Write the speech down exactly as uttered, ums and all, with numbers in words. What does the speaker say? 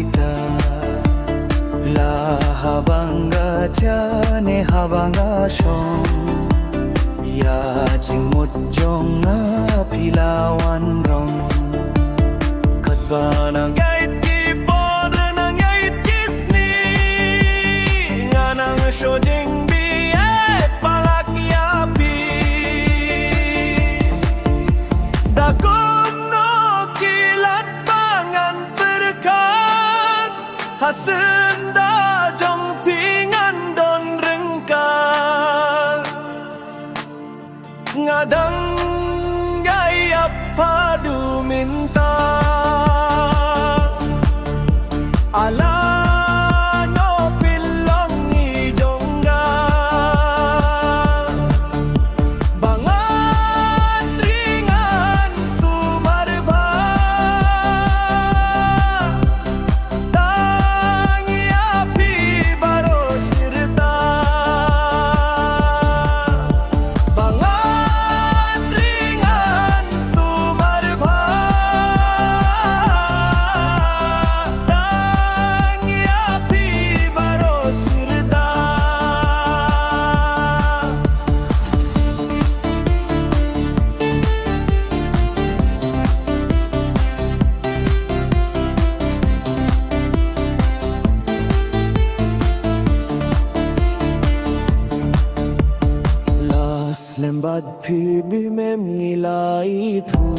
ita. La haba nga jia ne haba nga shong, ïa jingmut jong nga phi la wan rong. Katba nang ïaid ki por, nang ïaid ki sngi, nga nang shu jingbieit palat ïa phi. Da kumno ki lad ba ngan pyrkhat, ha syndah jong phi ngan don ryngkat. Nga dang ïai ap haduh mynta. Ala no pynlong i jong nga. Ba ngan ri ngan sumar bha. Tang ïa phi baroh shi rta. Ba ngan ri ngan sumar bha. Tang ïa phi baroh shi rta. La slem bad phi bymem ngi la ïathuh.